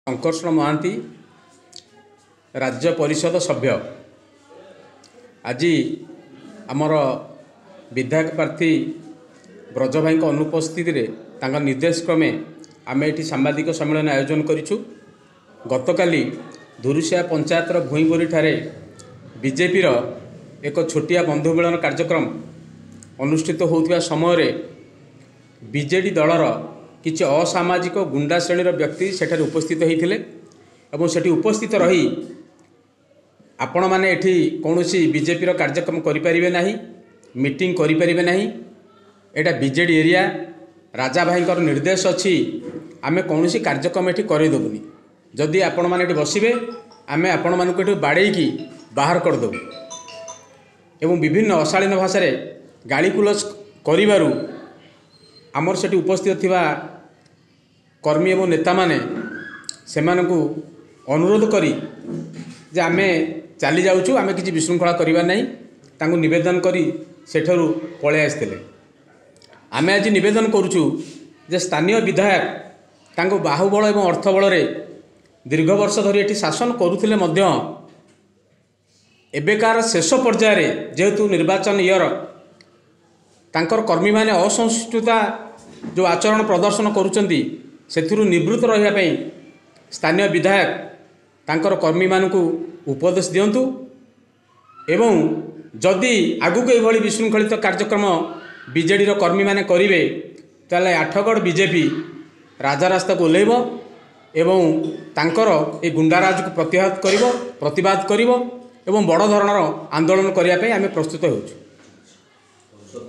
ଶଙ୍କର୍ଷଣ ମହାନ୍ତି, ରାଜ୍ୟ ପରିଷଦ ସଭ୍ୟ, ଆଜି ଆମର ବିଧାୟକ ପ୍ରାର୍ଥୀ ବ୍ରଜ ଭାଇଙ୍କ ଅନୁପସ୍ଥିତିରେ ତାଙ୍କ ନିର୍ଦ୍ଦେଶ କ୍ରମେ ଆମେ ଏଠି ସାମ୍ବାଦିକ ସମ୍ମିଳନୀ ଆୟୋଜନ କରିଛୁ। ଗତକାଲି ଧୁରୁସିଆ ପଞ୍ଚାୟତର ଭୁଇଁବୋରିଠାରେ ବିଜେପିର ଏକ ଛୋଟିଆ ବନ୍ଧୁ ମିଳନ କାର୍ଯ୍ୟକ୍ରମ ଅନୁଷ୍ଠିତ ହେଉଥିବା ସମୟରେ ବିଜେଡ଼ି ଦଳର କିଛି ଅସାମାଜିକ ଗୁଣ୍ଡା ଶ୍ରେଣୀର ବ୍ୟକ୍ତି ସେଠାରେ ଉପସ୍ଥିତ ହୋଇଥିଲେ ଏବଂ ସେଠି ଉପସ୍ଥିତ ରହି ଆପଣମାନେ ଏଠି କୌଣସି ବିଜେପିର କାର୍ଯ୍ୟକ୍ରମ କରିପାରିବେ ନାହିଁ, ମିଟିଂ କରିପାରିବେ ନାହିଁ, ଏଇଟା ବିଜେଡ଼ି ଏରିଆ, ରାଜା ଭାଇଙ୍କର ନିର୍ଦ୍ଦେଶ ଅଛି, ଆମେ କୌଣସି କାର୍ଯ୍ୟକ୍ରମ ଏଠି କରାଇଦେବୁନି, ଯଦି ଆପଣମାନେ ଏଠି ବସିବେ ଆମେ ଆପଣମାନଙ୍କୁ ଏଠୁ ବାଡ଼େଇକି ବାହାର କରିଦେବୁ ଏବଂ ବିଭିନ୍ନ ଅଶାଳୀନ ଭାଷାରେ ଗାଳିଗୁଲଜ କରିବାରୁ ଆମର ସେଠି ଉପସ୍ଥିତ ଥିବା କର୍ମୀ ଏବଂ ନେତାମାନେ ସେମାନଙ୍କୁ ଅନୁରୋଧ କରି ଯେ ଆମେ ଚାଲି ଯାଉଛୁ, ଆମେ କିଛି ବିଶୃଙ୍ଖଳା କରିବା ନାହିଁ, ତାଙ୍କୁ ନିବେଦନ କରି ସେଠାରୁ ପଳାଇ ଆସିଥିଲେ। ଆମେ ଆଜି ନିବେଦନ କରୁଛୁ ଯେ ସ୍ଥାନୀୟ ବିଧାୟକ ତାଙ୍କୁ ବାହୁବଳ ଏବଂ ଅର୍ଥବଳରେ ଦୀର୍ଘ ବର୍ଷ ଧରି ଏଠି ଶାସନ କରୁଥିଲେ ମଧ୍ୟ ଏବେକାର ଶେଷ ପର୍ଯ୍ୟାୟରେ ଯେହେତୁ ନିର୍ବାଚନ ଇୟର, ତାଙ୍କର କର୍ମୀମାନେ ଅସହିଷ୍ଣୁତା ଯେଉଁ ଆଚରଣ ପ୍ରଦର୍ଶନ କରୁଛନ୍ତି ସେଥିରୁ ନିବୃତ୍ତ ରହିବା ପାଇଁ ସ୍ଥାନୀୟ ବିଧାୟକ ତାଙ୍କର କର୍ମୀମାନଙ୍କୁ ଉପଦେଶ ଦିଅନ୍ତୁ ଏବଂ ଯଦି ଆଗକୁ ଏଭଳି ବିଶୃଙ୍ଖଳିତ କାର୍ଯ୍ୟକ୍ରମ ବିଜେଡ଼ିର କର୍ମୀମାନେ କରିବେ ତାହେଲେ ଆଠଗଡ଼ ବିଜେପି ରାଜରାସ୍ତାକୁ ଓହ୍ଲାଇବ ଏବଂ ତାଙ୍କର ଏ ଗୁଣ୍ଡାରାଜକୁ ପ୍ରତିହତ କରିବ, ପ୍ରତିବାଦ କରିବ ଏବଂ ବଡ଼ ଧରଣର ଆନ୍ଦୋଳନ କରିବା ପାଇଁ ଆମେ ପ୍ରସ୍ତୁତ ହେଉଛୁ।